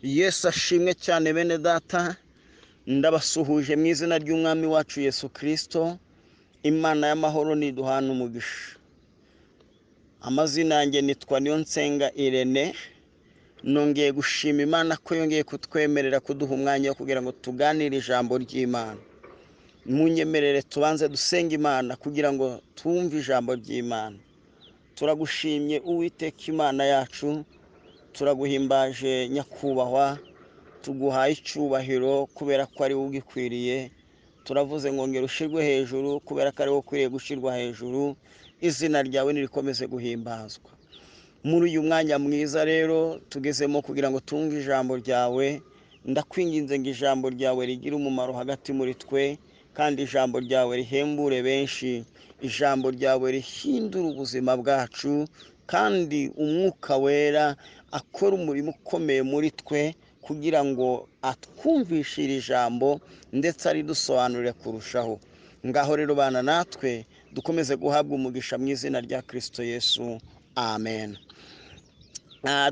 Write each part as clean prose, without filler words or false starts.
Yesu ashimwe cyane. Bene data, ndabasuhuje mu izina ry'Umwami wacu Yesu Kristo. Imana y'amahoro niduhana umugisha. Amazina yanjye nitwa Niyonsenga Irene. Nongeye gushima Imana ko yongeye kutwemerera kuduha umwanya wo kugira ngo tuganire ijambo ry'Imana. Munyemerere tubanze dusenge Imana kugira ngo twumve ijambo ry'Imana. Turagushimye Uwiteka Imana yacu, turaguhimbaje nyakubahwa, tuguhaye icyubahiro kubera ko ari wowe ugikwiriye. Turavuze ngo ngera ushyirwe hejuru kubera ko ari wowe ukwiriye gushyirwa hejuru, izina ryawe nirikomeze guhimbazwa. Muri uyu mwanya mwiza rero tugezemo kugira ngo twumve ijambo ryawe, ndakwinginze ngo ijambo ryawe rigire umumaro hagati muri twe, kandi ijambo ryawe rihembure benshi, ijambo ryawe rihindure ubuzima bwacu, kandi Umwuka Wera akora umurimo ukomeye muri twe kugira ngo atwumvishe iri jambo ndetse aridusobanurire kurushaho. Ngaho rero bana natwe dukomeze guhabwa umugisha mu izina rya Kristo Yesu, amen.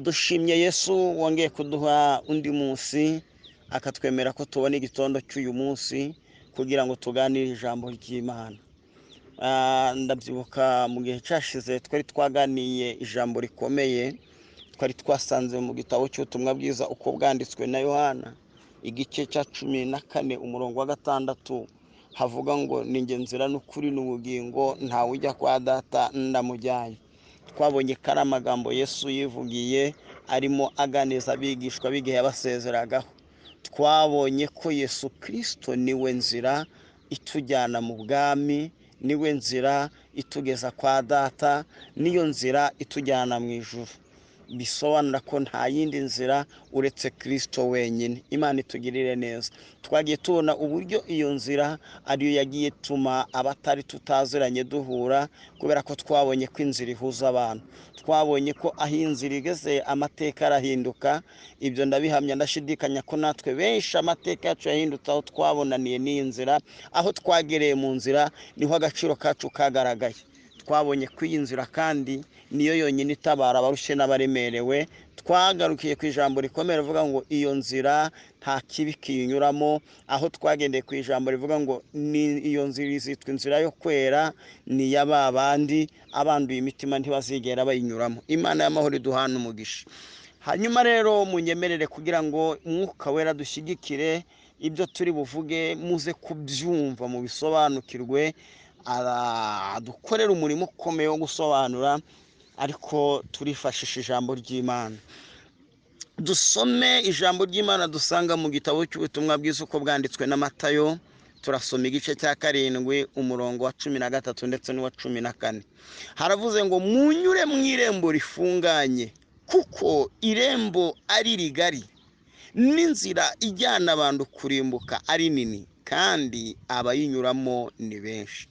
Dushimye Yesu wongeye kuduha undi munsi, akatwemera ko tubona igitondo cy'uyu munsi kugira ngo tuganire ijambo ry'Imana. Ndabyibuka mu gihe cyashize twari twaganiye ijambo rikomeye, twari twasanze mu gitabo cy'ubutumwa bwiza uko bwanditswe na Yohana, igice cya 14 umurongo wa 6, havuga ngo ni njye nzira n'ukuri n'ubugingo, ntawe ujya kwa data ndamujyanye. Twabonye ko ari amagambo Yesu yivugiye arimo aganiza abigishwa b'igihe yabasezeragaho. Twabonye ko Yesu Kristo niwe nzira itujyana mu bwami, niwe nzira itugeza kwa data, niyo nzira itujyana mu ijuru. Bisobanura ko nta yindi nzira uretse Kristo wenyine. Imana itugirire neza. Twagiye tubona uburyo iyo nzira ariyo yagiye ituma abatari tutaziranye duhura, kubera ko twabonye ko inzira ihuza abantu. Twabonye ko aho inzira igeze amateka arahinduka. Ibyo ndabihamya ndashidikanya ko natwe benshi amateka yacu yahindutse aho twabonaniye n'iyi nzira, aho twagereye mu nzira niho agaciro kacu kagaragaye. Twabonye ko iyi nzira kandi niyo yonyine itabara abarushye n'abaremerewe. Twagarukiye ku ijambo rikomeye rivuga ngo iyo nzira nta kibi kiyinyuramo, aho twagendeye ku ijambo rivuga ngo ni iyo nzira izitwa inzira yo kwera, ni iya ba bandi abanduye imitima ntibazigera bayinyuramo. Imana y'amahoro iduhana umugisha. Hanyuma rero munyemerere kugira ngo Umwuka Wera dushyigikire ibyo turi buvuge, muze kubyumva mubisobanukirwe, adukorera umurimo ukomeye wo gusobanura, ariko turifashisha ijambo ry'Imana. Dusome ijambo ry'Imana dusanga mu gitabo cy'ubutumwa bwiza uko bwanditswe na Matayo. Turasoma igice cya 7 umurongo wa 13 ndetse n'uwa 14. Haravuze ngo munyure mu irembo rifunganye, kuko irembo ari rigari, n'inzira ijyana abantu kurimbuka ari nini, kandi abayinyuramo ni benshi.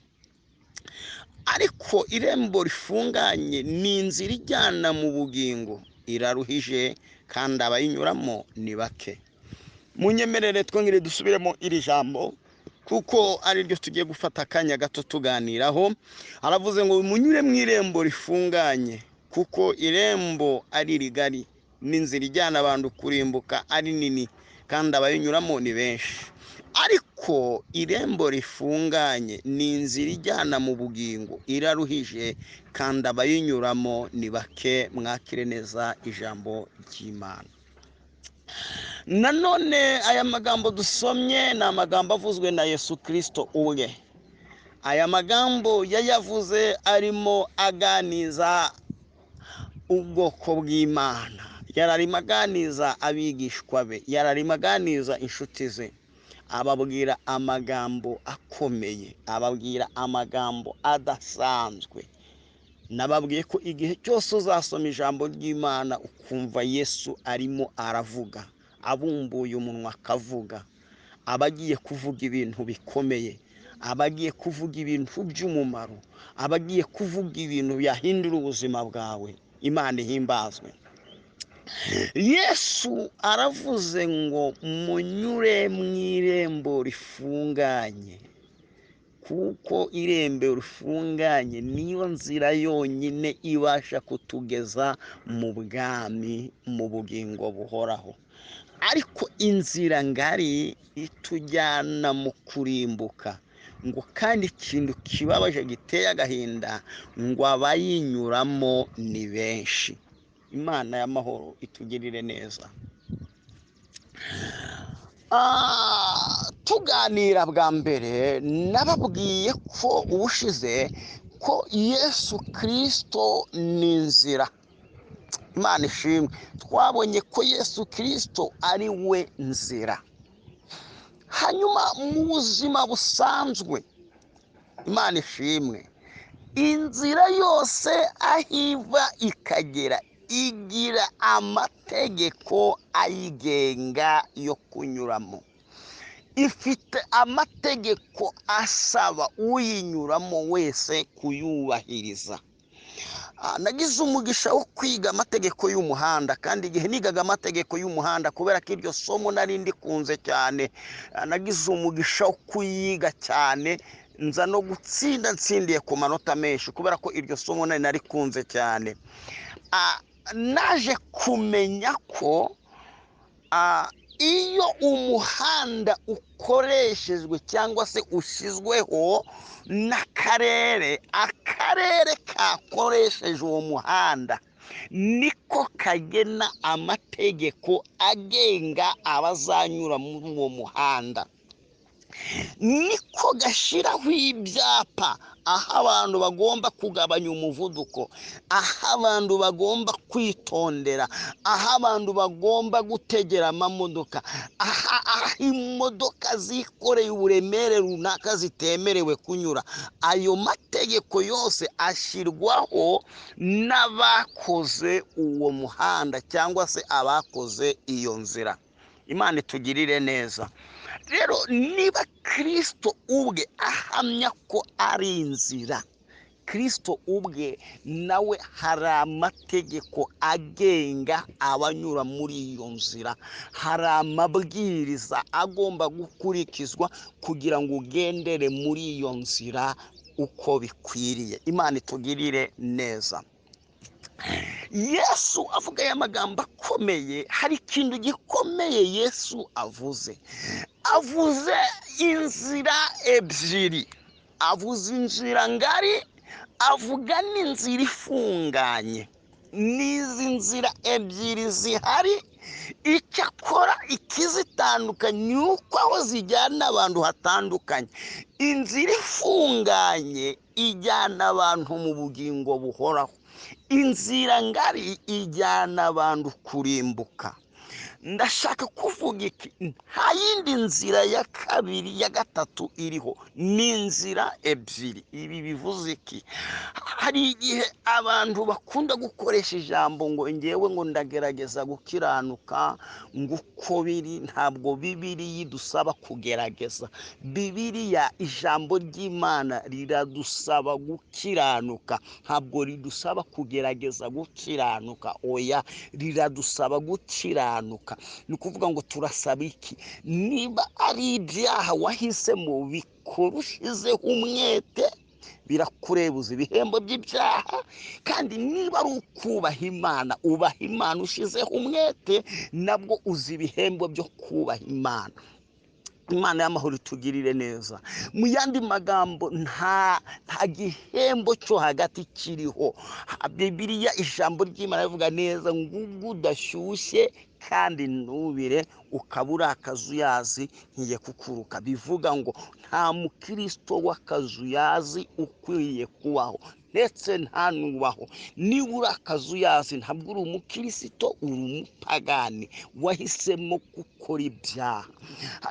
Ariko irembo rifunganye ni inzira ijyana mu bugingo, iraruhije kandi abayinyuramo ni bake. Munyemerere twongere dusubiremo iri jambo kuko ari ryo tugiye gufata akanya gato tuganiraho. Aravuze ngo munyure mu irembo rifunganye, kuko irembo ari rigari, n'inzira ijyana abantu kurimbuka ari nini, kandi abayinyuramo ni benshi. Ariko irembo rifunganye ni inzira ijyana mu bugingo, iraruhije kandi abayinyuramo ni bake. Mwakire neza ijambo ry'Imana. Nanone aya magambo dusomye ni amagambo avuzwe na Yesu Kristo ubwe. Aya magambo yayavuze arimo aganiza ubwoko bw'Imana, yararimo aganiza abigishwa be, yararimo aganiza inshuti ze, ababwira amagambo akomeye, ababwira amagambo adasanzwe. Nababwiye ko igihe cyose uzasoma ijambo ry'Imana ukumva Yesu arimo aravuga, abumbuye umunwa akavuga, abagiye kuvuga ibintu bikomeye, abagiye kuvuga ibintu by'umumaro, abagiye kuvuga ibintu byahindura ubuzima bwawe. Imana ihimbazwe. Yesu aravuze ngo munyure mu irembo rifunganye, kuko irembo rifunganye niyo nzira yonyine ibasha kutugeza mu bwami, mu bugingo buhoraho. Ariko inzira ngari itujyana mu kurimbuka, ngo kandi ikintu kibabaje giteye agahinda, ngo abayinyuramo ni benshi. Imana y'amahoro itugirire neza. Tuganira bwa mbere nababwiye ko ubushize ko Yesu Kristo ni inzira. Imana ishimwe, twabonye ko Yesu Kristo ari we nzira. Hanyuma mu buzima busanzwe, Imana ishimwe, inzira yose aho iva ikagera igira amategeko ayigenga yo kunyuramo. Ifite amategeko asaba uyinyuramo wese kuyubahiriza. Nagize umugisha wo kwiga amategeko y'umuhanda, kandi igihe nigaga amategeko y'umuhanda, kubera ko iryo somo nari ndikunze cyane, nagize umugisha wo kuyiga cyane, nza no gutsinda ntsindiye ku manota menshi, kubera ko iryo somo nari narikunze cyane. Naje kumenya ko iyo umuhanda ukoreshejwe cyangwa se ushyizweho n'akarere, akarere kakoresheje uwo muhanda niko kagena amategeko agenga abazanyura muri uwo muhanda, niko gashyiraho ibyapa aho abantu bagomba kugabanya umuvuduko, aho abantu bagomba kwitondera, aho abantu bagomba gutegera amamodoka, aho imodoka zikoreye uburemere runaka zitemerewe kunyura. Ayo mategeko yose ashyirwaho n'abakoze uwo muhanda cyangwa se abakoze iyo nzira. Imana itugirire neza. Rero niba Kristo ubwe ahamya ko ari inzira, Kristo ubwe nawe hari amategeko agenga abanyura muri iyo nzira, hari amabwiriza agomba gukurikizwa kugira ngo ugendere muri iyo nzira uko bikwiriye. Imana itugirire neza. Yesu avuga aya magambo akomeye. Hari ikintu gikomeye Yesu avuze. Avuze inzira ebyiri, avuze inzira ngari, avuga n'inzira ifunganye. N'izi nzira ebyiri zihari, icyakora ikizitandukanye ni uko aho zijyana abantu hatandukanye. Inzira ifunganye ijyana abantu mu bugingo buhoraho, inzira ngari ijyana abantu kurimbuka. Ndashaka kuvuga iki? Nta yindi nzira ya kabiri, ya gatatu iriho, ni inzira ebyiri. Ibi bivuze iki? Hari igihe abantu bakunda gukoresha ijambo ngo ngewe ngo ndagerageza gukiranuka, ngo uko biri. Ntabwo Bibiliya idusaba kugerageza. Bibiliya, ijambo ry'Imana riradusaba gukiranuka, ntabwo ridusaba kugerageza gukiranuka. Oya, riradusaba gukiranuka. Ni ukuvuga ngo turasaba iki? Niba ari ibyaha wahisemo, bikora ushizeho umwete, birakurebuza ibihembo by'ibyaha. Kandi niba ari ukubaha Imana, ubaha Imana ushizeho umwete, nabwo uzi ibihembo byo kubaha Imana. Imana y'amahoro itugirire neza. Mu yandi magambo, nta gihembo cyo hagati kiriho. Bibiliya, ijambo ry'Imana rivuga neza ngo ubwo udashyushye kandi ntubire, ukaba uri akazuyazi ngiye kukuruka. Bivuga ngo nta mukristo w'akazuyazi ukwiye kubaho, ndetse nta nubaho. Niba uri akazuyazi ntabwo uri umukristo, uri umupagani wahisemo gukora ibyaha.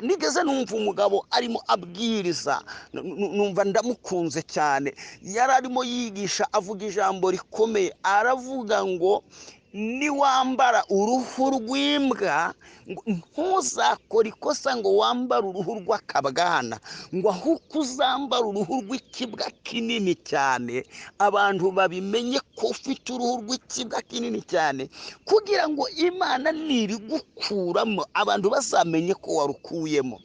Nigeze numva umugabo arimo abwiriza, numva ndamukunze cyane. Yari arimo yigisha avuga ijambo rikomeye, aravuga ngo niwambara uruhu rw'imbwa ntuzakore ikosa ngo wambare uruhu rw'akabwana, ngo ahubwo uzambara uruhu rw'ikibwa kinini cyane, abantu babimenye ko ufite uruhu rw'ikibwa kinini cyane, kugira ngo Imana nirigukuramo abantu bazamenye ko warukuyemo.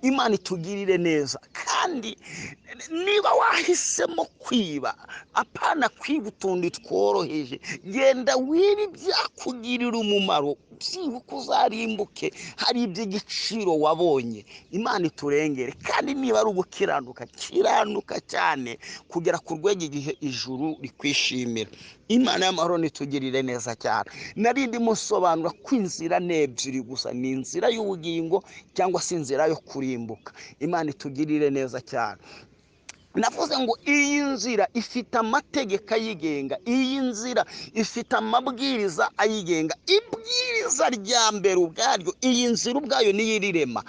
Imana itugirire neza. Kandi niba wahisemo kwiba, apana kwiba utundi tworoheje, genda wiba ibyakugirira umumaro, byibuka uzarimbuke hari iby'igiciro wabonye. Imana iturengere. Kandi niba ari ugukiranuka, kiranuka cyane kugera ku rwego igihe ijuru rikwishimira. Imana y'amahoro nitugirire neza cyane. Nari ndimo nsobanura ko inzira ni ebyiri gusa, ni inzira y'ubugingo cyangwa se inzira yo kurimbuka. Imana itugirire neza cyane. Navuze ngo iyi nzira ifite amategeko ayigenga, iyi nzira ifite amabwiriza ayigenga. Ibwiriza rya mbere ubwaryo, iyi nzira ubwayo niyo irirema.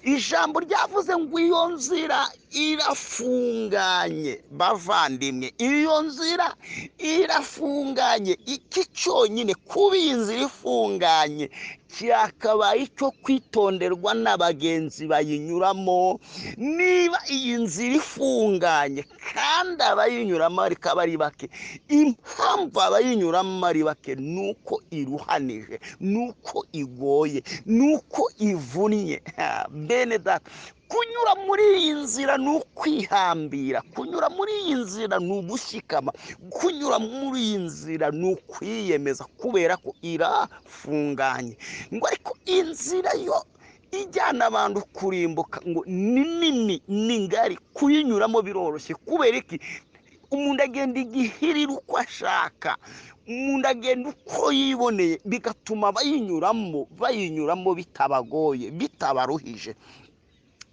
Ijambo ryavuze ngo iyo nzira irafunganye, bavandimwe, iyo nzira irafunganye. Iki cyonyine kuba iyi nzira ifunganye cyakabaye icyo kwitonderwa n'abagenzi bayinyuramo. Niba iyi nzira ifunganye kandi abayinyuramo ariko ari bake, impamvu abayinyuramo ari bake nuko iruhanije, nuko igoye, nuko ivunnye. Bene data, kunyura muri iyi nzira ni ukwihambira, kunyura muri iyi nzira ni ugushikama, kunyura muri iyi nzira ni ukwiyemeza, kubera ko irafunganye. Ngo ariko inzira yo ijyana abantu kurimbuka ngo ni nini, ni ngari, kuyinyuramo biroroshye. Kubera iki? Umuntu agenda igihirira uko ashaka, umuntu agenda uko yiboneye, bigatuma bayinyuramo bitabagoye, bitabaruhije.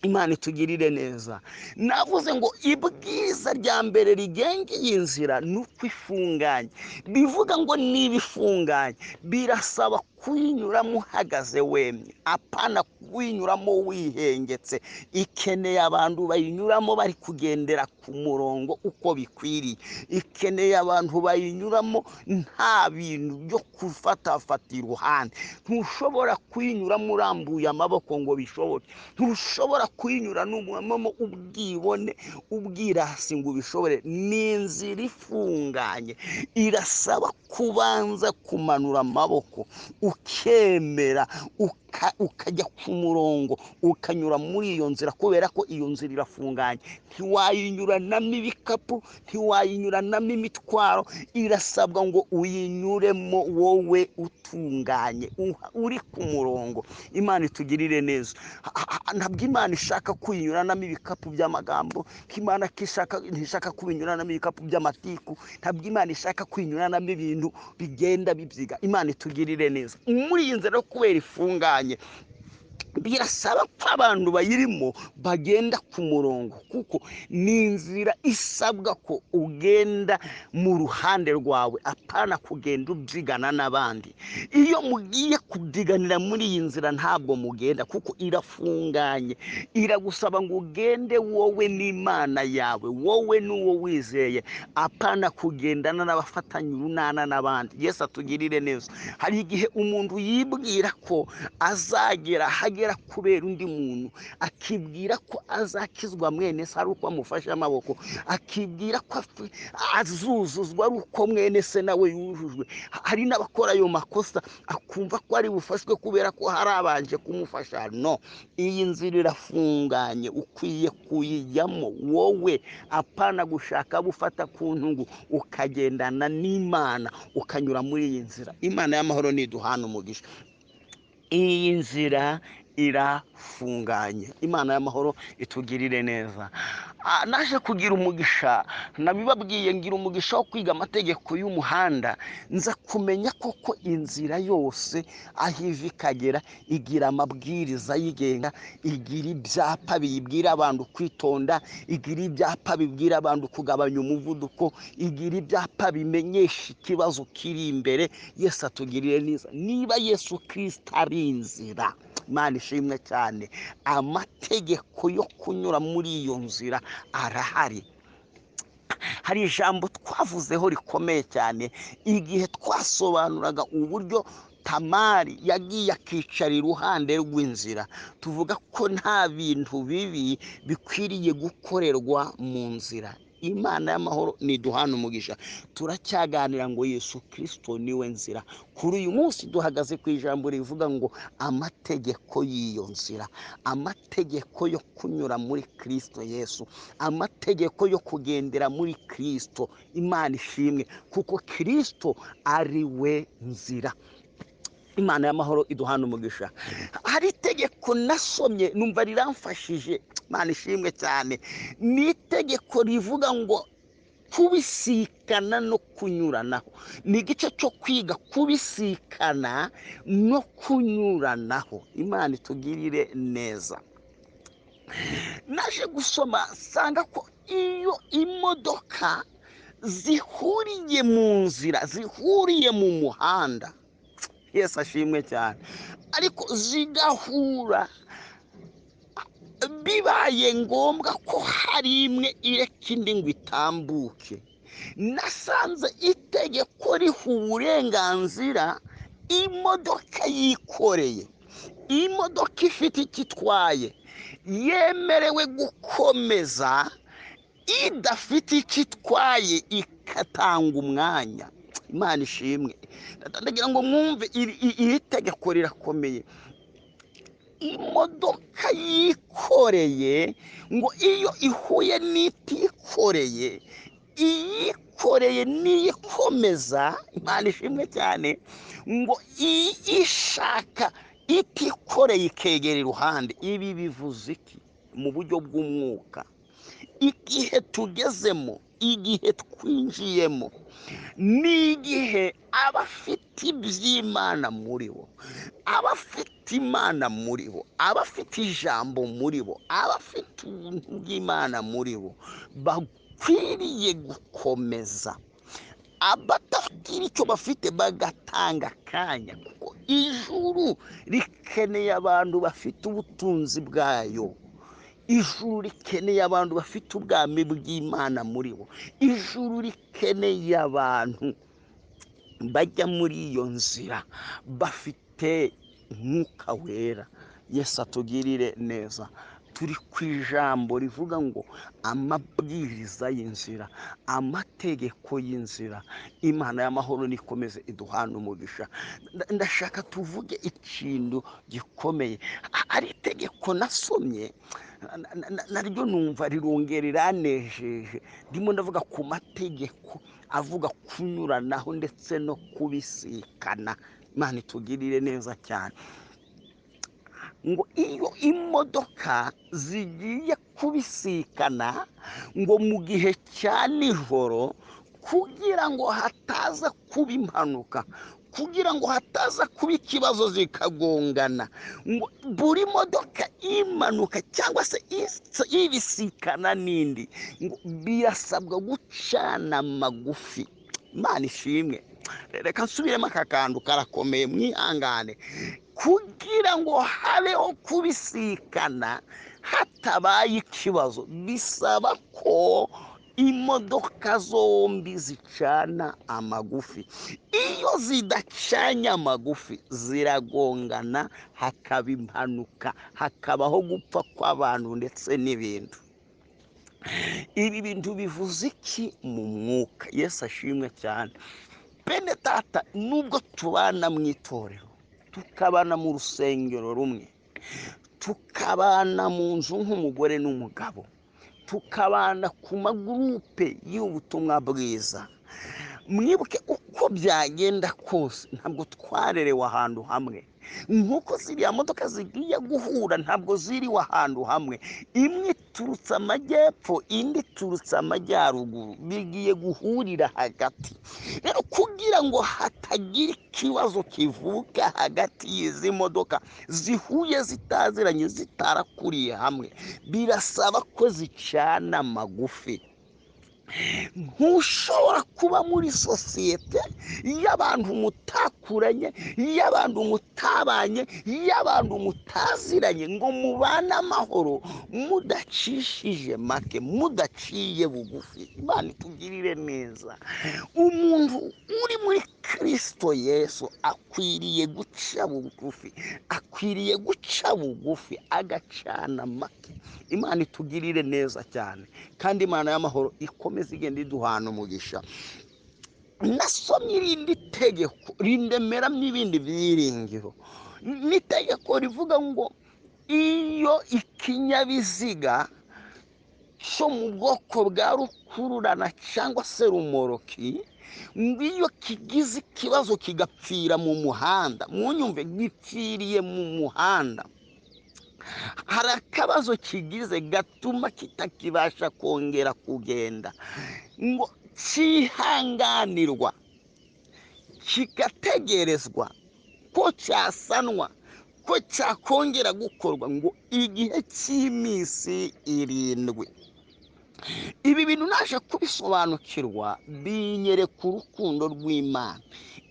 Imana itugirire neza. Navuze ngo ibwiza rya mbere rigenga iyi nzira ni uko ifunganye. Bivuga ngo niba ifunganye birasaba kuyinyuramo uhagaze wemye, apana kuyinyuramo wihengetse. Ikeneye abantu bayinyuramo bari kugendera ku murongo uko bikwiriye. Ikeneye abantu bayinyuramo nta bintu byo kufatafata iruhande. Ntushobora kuyinyuramo urambuye amaboko ngo bishoboke. Ntushobora kuyinyuramo ubwibone, ubwirasi ngo ubishobore. Ni inzira ifunganye, irasaba kubanza kumanura amaboko, ukemera, ukajya ku murongo, ukanyura muri iyo nzira, kubera ko iyo nzira irafunganye. Ntiwayinyuranamo ibikapu, ntiwayinyuranamo imitwaro, irasabwa ngo uyinyuremo wowe utunganye, uri ku murongo. Imana itugirire neza. Ntabwo Imana ishaka kuyinyuranamo ibikapu by'amagambo, Imana ntishaka kubinyuranamo ibikapu by'amatiku, ntabwo Imana ishaka kuyinyuranamo ibintu bigenda bibyiga. Imana itugirire neza. Muri iyi nzira yo kubera ifunganye, birasaba ko abantu bayirimo bagenda ku murongo, kuko ni inzira isabwa ko ugenda mu ruhande rwawe, apana kugenda ubyigana n'abandi. Iyo mugiye kubyiganira muri iyi nzira ntabwo mugenda, kuko irafunganye. Iragusaba ngo ugende wowe n'Imana yawe, wowe n'uwo wizeye, apana kugendana n'abafatanya urunana n'abandi. Yesu atugirire neza. Hari igihe umuntu yibwira ko azagera ahagera kubera undi muntu, akibwira ko azakizwa mwene se ari uko amufashe amaboko, akibwira ko azuzuzwa ari uko mwene se nawe yujujwe. Hari n'abakora ayo makosa, akumva ko ari bufashwe kubera ko hari abanje kumufasha. No, iyi nzira irafunganye, ukwiye kuyijyamo wowe, apana gushaka bufata ku ntungu, ukagendana n'Imana, ukanyura muri iyi nzira. Imana y'amahoro niduhana umugisha. Iyi nzira irafunganye. Imana y'amahoro itugirire neza. Naje kugira umugisha, nabibabwiye, ngira umugisha wo kwiga amategeko y'umuhanda, nza kumenya koko inzira yose aho iva ikagera igira amabwiriza ayigenga, igira ibyapa bibwira abantu kwitonda, igira ibyapa bibwira abantu kugabanya umuvuduko, igira ibyapa bimenyesha ikibazo kiri imbere. Yesu atugirire neza. Niba Yesu Kristo ari inzira, Imana ishimwe cyane, amategeko yo kunyura muri iyo nzira arahari. Hari ijambo twavuzeho rikomeye cyane igihe twasobanuraga uburyo Tamari yagiye akicara iruhande rw'inzira, tuvuga ko nta bintu bibi bikwiriye gukorerwa mu nzira. Imana y'amahoro niduhana umugisha. Turacyaganira ngo Yesu Kristo niwe nzira. Kuri uyu munsi duhagaze ku ijambo rivuga ngo amategeko y'iyo nzira, amategeko yo kunyura muri Kristo Yesu, amategeko yo kugendera muri Kristo. Imana ishimwe kuko Kristo ari we nzira. Imana y'amahoro iduhana umugisha. Hari itegeko nasomye numva riramfashije, Imana ishimwe cyane. Ni itegeko rivuga ngo kubisikana no kunyuranaho. Ni igice cyo kwiga kubisikana no kunyuranaho. Imana itugirire neza. Naje gusoma nsanga ko iyo imodoka zihuriye mu nzira, zihuriye mu muhanda, Yesu ashimwe cyane, ariko zigahura bibaye ngombwa ko hari imwe ireka indi ngo itambuke, nasanze itegeko riha uburenganzira imodoka yikoreye, imodoka ifite icyo itwaye, yemerewe gukomeza, idafite icyo itwaye igatanga umwanya. Imana ishimwe. Ndagira ngo mwumve iri tegeko rirakomeye. Imodoka yikoreye ngo iyo ihuye n'itikoreye, iyikoreye niyikomeza, Imana ishimwe cyane, ngo ishaka itikoreye ikegera iruhande. Ibi bivuze iki mu buryo bw'umwuka? Igihe tugezemo, igihe twinjiyemo, ni igihe abafite iby'Imana muri bo, abafite Imana muri bo, abafite ijambo muri bo, abafite ubuntu bw'Imana muri bo, bakwiriye gukomeza. Abatagira icyo bafite bagatanga akanya, kuko ijuru rikeneye abantu bafite ubutunzi bwayo. Ijuru rikeneye abantu bafite ubwami bw'Imana muri bo. Ijuru rikeneye abantu bajya muri iyo nzira bafite Mwuka Wera. Yesu atugirire neza. Turi ku ijambo rivuga ngo amabwiriza y'inzira, amategeko y'inzira. Imana y'amahoro nikomeze iduhana umugisha. Ndashaka tuvuge ikintu gikomeye. Hari itegeko nasomye naryo numva rirongera riranejeje. Ndimo ndavuga ku mategeko avuga kunyuranaho ndetse no kubisikana. Imana itugirire neza cyane. Ngo iyo imodoka zigiye kubisikana ngo mu gihe cya nijoro, kugira ngo hataza kuba impanuka, kugira ngo hataza kuba ikibazo zikagongana, ngo buri modoka imanuka cyangwa se ibisikana n'indi, ngo birasabwa gucana magufi. Imana ishimwe. Reka nsubiremo aka kantu karakomeye, mwihangane. Kugira ngo habeho kubisikana hatabaye ikibazo, bisaba ko imodoka zombi zicana amagufi. Iyo zidacanye amagufi ziragongana, hakaba impanuka, hakabaho gupfa kw'abantu ndetse n'ibintu. Ibi bintu bivuze iki mu mwuka? Yesu ashimwe cyane. Bene data, nubwo tubana mu itorero, tukabana mu rusengero rumwe, tukabana mu nzu nk'umugore n'umugabo, tukabana ku magurupe y'ubutumwa bwiza, mwibuke uko byagenda kose ntabwo twarerewe ahantu hamwe. Nk'uko ziriya modoka zigiye guhura ntabwo ziriwe ahantu hamwe, imwe iturutse amajyepfo indi iturutse amajyaruguru, bigiye guhurira hagati. Rero kugira ngo hatagira ikibazo kivuka hagati y'izi modoka zihuye zitaziranye zitarakuriye hamwe, birasaba ko zicana magufi. Ntushobora kuba muri sosiyete y'abantu mutakuranye, y'abantu mutabanye, y'abantu mutaziranye ngo mubane amahoro mudacishije make, mudaciye bugufi. Imana itugirire neza. Umuntu uri muri Kristo Yesu akwiriye guca bugufi, akwiriye guca bugufi agacana make. Imana itugirire neza cyane, kandi Imana y'amahoro ikomeze igenda iduhana umugisha. Nasomye irindi tegeko rindemera n'ibindi byiringiro. N'itegeko rivuga ngo iyo ikinyabiziga cyo mu bwoko bwa rukururana cyangwa se rumoroki, ngo iyo kigize ikibazo kigapfira mu muhanda, munyumve, gipfiriye mu muhanda, hari akabazo kigize gatuma kitakibasha kongera kugenda, ngo cyihanganirwa kigategerezwa ko cyasanwa, ko cyakongera gukorwa, ngo igihe cy'iminsi 7. Ibi bintu naje kubisobanukirwa binyereka urukundo rw'Imana.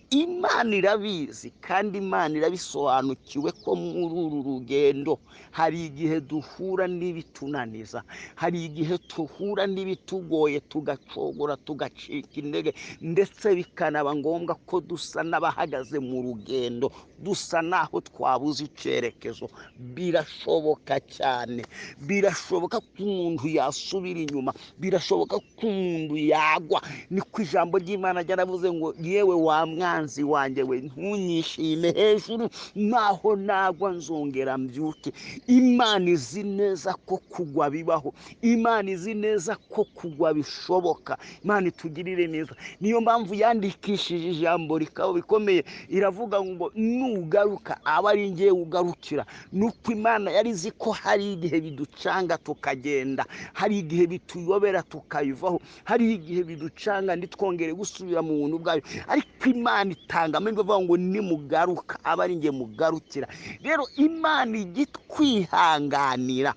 Imana irabizi kandi Imana irabisobanukiwe ko muri uru rugendo hari igihe duhura n'ibitunaniza, hari igihe duhura n'ibitugoye, tugacogora, tugacika intege, ndetse bikanaba ngombwa ko dusa n'abahagaze mu rugendo, dusa n'aho twabuze icyerekezo. Birashoboka cyane, birashoboka ko umuntu yasubira inyuma, birashoboka ko umuntu yagwa. Niko ijambo ry'Imana ryaravuze ngo yewe wa mwanzi wanjye we, ntunyishime hejuru, naho nagwa nzongera mbyuke. Imana izi neza ko kugwa bibaho, Imana izi neza ko kugwa bishoboka. Imana itugirire neza. Niyo mpamvu yandikishije ijambo rikaba bikomeye, iravuga ngo nugaruka aba ari njye ugarukira. Nuko Imana yari izi ko hari igihe biducanga tukagenda, hari igihe bituyobera tukayivaho, hari igihe biducanga ntitwongere gusubira mu buntu bwayo, ariko Imana itanga amahirwe avuga ngo nimugaruka aba ari njye mugarukira. Rero Imana igitwihanganira,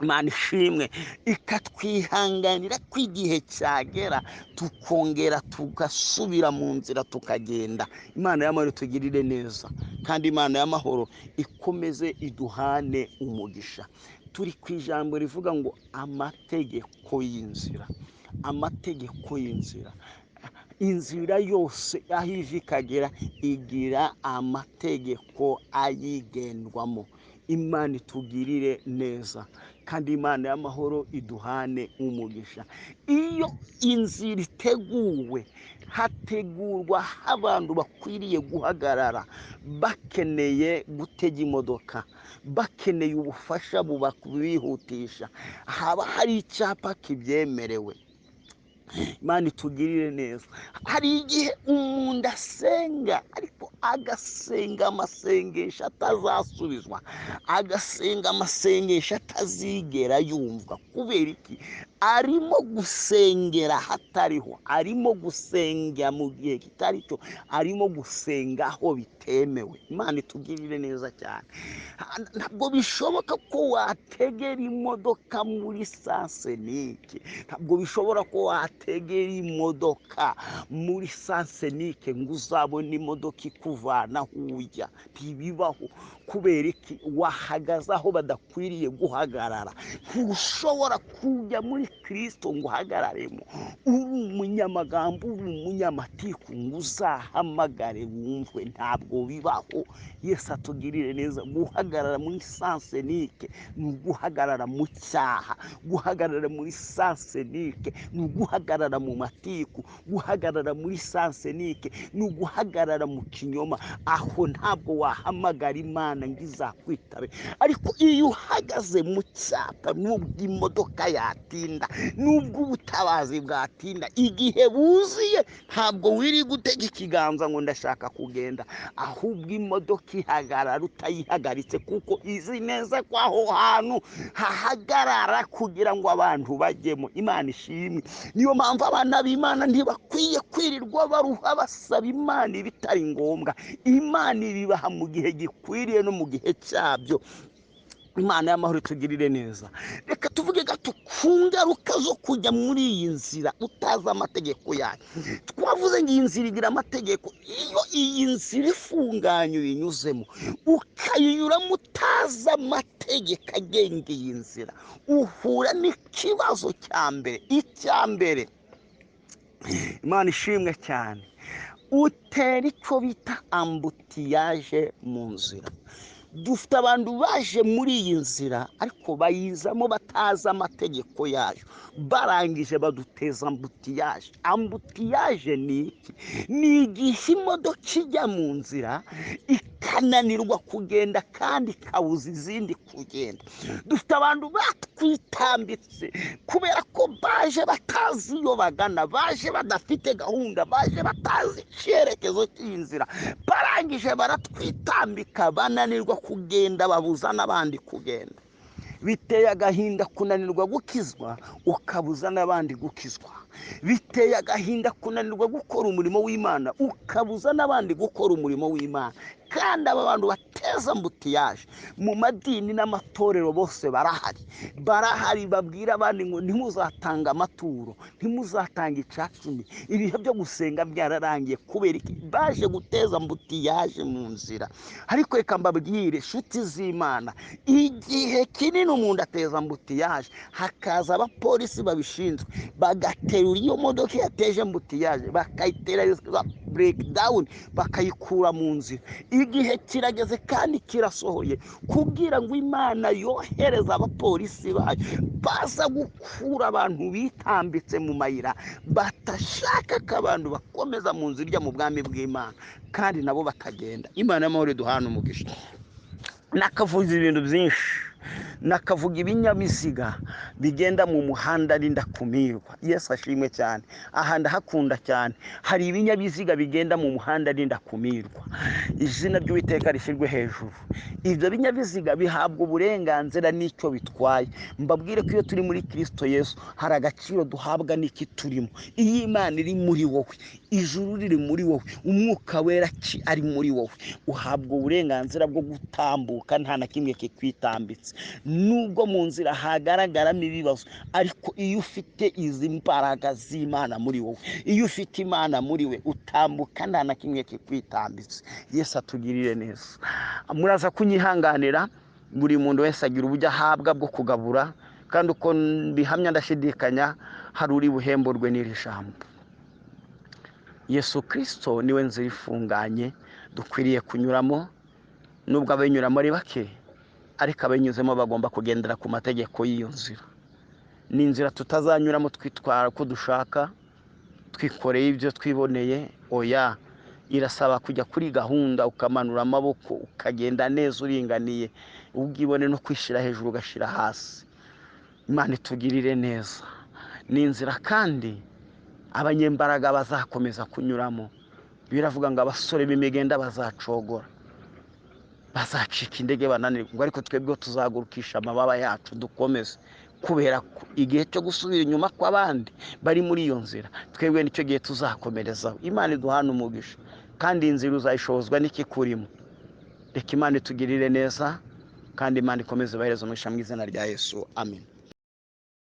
Imana ishimwe, ikatwihanganira ko igihe cyagera tukongera tugasubira mu nzira tukagenda. Imana y'amahoro itugirire neza, kandi Imana y'amahoro ikomeze iduhane umugisha. Turi ku ijambo rivuga ngo amategeko y'inzira, amategeko y'inzira. Inzira yose aho iva ikagera igira amategeko ayigendwamo. Imana itugirire neza, kandi Imana y'amahoro iduhane umugisha. Iyo inzira iteguwe, hategurwa abantu bakwiriye guhagarara, bakeneye gutega imodoka, bakeneye ubufasha bubihutisha, haba hari icyapa kibyemerewe. Imana itugirire neza. Hari igihe umuntu asenga ariko agasenga amasengesho atazasubizwa, agasenga amasengesho atazigera yumvwa. Kubera iki? Arimo gusengera hatariho, arimo gusenga mu gihe kitari cyo, arimo gusenga aho bitemewe. Imana itugirire neza cyane. Ntabwo bishoboka ko wategera imodoka muri sansenike, ntabwo bishobora ko wategera imodoka muri sansenike ngo uzabone imodoka ikuvana aho ujya. Ntibibaho. Kubera iki? Wahagaze aho badakwiriye guhagarara. Ntushobora kujya muri Kristo ngo uhagararemo uri umunyamagambo, uri umunyamatiku, ngo uzahamagare wumvwe. Ntabwo bibaho. Yesu atugirire neza. Guhagarara muri sansenike ni uguhagarara mu cyaha, guhagarara muri sansenike ni uguhagarara mu matiku, guhagarara muri sansenike ni uguhagarara mu kinyoma. Aho ntabwo wahamagara Imana ngo izakwitabe. Ariko iyo uhagaze mu cyapa, nubwo imodoka yatinda, nubwo ubutabazi bwatinda, igihe buziye ntabwo wiri gutega ikiganza ngo ndashaka kugenda, ahubwo imodoka ihagarara utayihagaritse, kuko izi neza ko aho hantu hahagarara kugira ngo abantu bajyemo. Imana ishimwe. Niyo mpamvu abana b'Imana ntibakwiye kwirirwa baruha basaba Imana ibitari ngombwa. Imana ibibaha mu gihe gikwiriye no mu gihe cyabyo. Imana y'amahoro itugirire neza. Reka tuvuge gato ku ngaruka zo kujya muri iyi nzira utazi amategeko yayo. Twavuze ngo iyi nzira igira amategeko. Iyo iyi nzira ifunganye uyinyuzemo, ukayinyuramo utazi amategeko agenga iyi nzira, uhura n'ikibazo cya mbere. Icya mbere, Imana ishimwe cyane, Utera icyo bita embouteillage mu nzira. Dufite abantu baje muri iyi nzira ariko bayizamo batazi amategeko yayo, barangije baduteza embouteillage. Embouteillage ni iki? Ni igihe imodoka ijya mu nzira ikananirwa kugenda kandi ikabuza izindi kugenda. Dufite abantu batwitambitse kubera ko baje batazi iyo bagana, baje badafite gahunda, baje batazi icyerekezo cy'inzira, barangije baratwitambika, bananirwa kugenda, babuza n'abandi kugenda. Biteye agahinda kunanirwa gukizwa ukabuza n'abandi gukizwa. Biteye agahinda kunanirwa gukora umurimo w'Imana ukabuza n'abandi gukora umurimo w'Imana. Kandi aba bantu bateza embouteillage mu madini n'amatorero bose barahari, barahari, babwira abandi ngo ntimuzatanga amaturo, ntimuzatanga icacumi, ibihe byo gusenga byararangiye. Kubera iki? Baje guteza embouteillage mu nzira. Ariko reka mbabwire inshuti z'Imana, igihe kinini umuntu ateza embouteillage, hakaza abapolisi babishinzwe bagaterura iyo modoka yateje embouteillage, bakayitera breakdown, bakayikura mu nzira. Igihe kirageze kandi kirasohoye kugira ngo Imana yohereze abapolisi bayo baza gukura abantu bitambitse mu mayira, batashaka ko abantu bakomeza mu nzira ijya mu bwami bw'Imana, kandi nabo bakagenda. Imana y'amahoro iduhana umugisha. Nakavuga ibintu byinshi, nakavuga ibinyabiziga bigenda mu muhanda ari ndakumirwa. Yesu ashimwe cyane, aha ndahakunda cyane. Hari ibinyabiziga bigenda mu muhanda ari ndakumirwa, izina ry'Uwiteka rishyirwe hejuru. Ibyo binyabiziga bihabwa uburenganzira n'icyo bitwaye. Mbabwire ko iyo turi muri Kristo Yesu hari agaciro duhabwa n'iki turimo. Iyo Imana iri muri wowe, ijuru riri muri wowe, umwuka wera ari muri wowe, uhabwa uburenganzira bwo gutambuka nta na kimwe kikwitambitse. Nubwo mu nzira hagaragaramo ibibazo, ariko iyo ufite izi mbaraga z'Imana muri wowe, iyo ufite Imana muri we, utambuka nta na kimwe kikwitambitse. Yesu atugirire neza. Muraza kunyihanganira, buri muntu wese agira uburyo ahabwa bwo kugabura, kandi uko bihamya ndashidikanya hari uri buhemburwe n'iri jambo. Yesu Kristo niwe nzira ifunganye dukwiriye kunyuramo, nubwo abayinyuramo ari bake, ariko abayinyuzemo bagomba kugendera ku mategeko y'iyo nzira. Ni inzira tutazanyuramo twitwara uko dushaka, twikoreye ibyo twiboneye. Oya, irasaba kujya kuri gahunda, ukamanura amaboko, ukagenda neza uringaniye, ubwibone no kwishyira hejuru ugashyira hasi. Imana itugirire neza. Ni inzira kandi abanyembaraga bazakomeza kunyuramo. Biravuga ngo abasore b'imigenda bazacogora, bazacika intege bananirwa, ariko twebwe tuzagurukisha amababa yacu dukomeze. Kubera ko igihe cyo gusubira inyuma kw'abandi bari muri iyo nzira, twebwe nicyo gihe tuzakomerezaho. Imana iduhana umugisha, kandi inzira uzayishobozwa n'ikikurimo. Reka Imana itugirire neza, kandi Imana ikomeze ibahereze umugisha mu izina rya Yesu. Amen.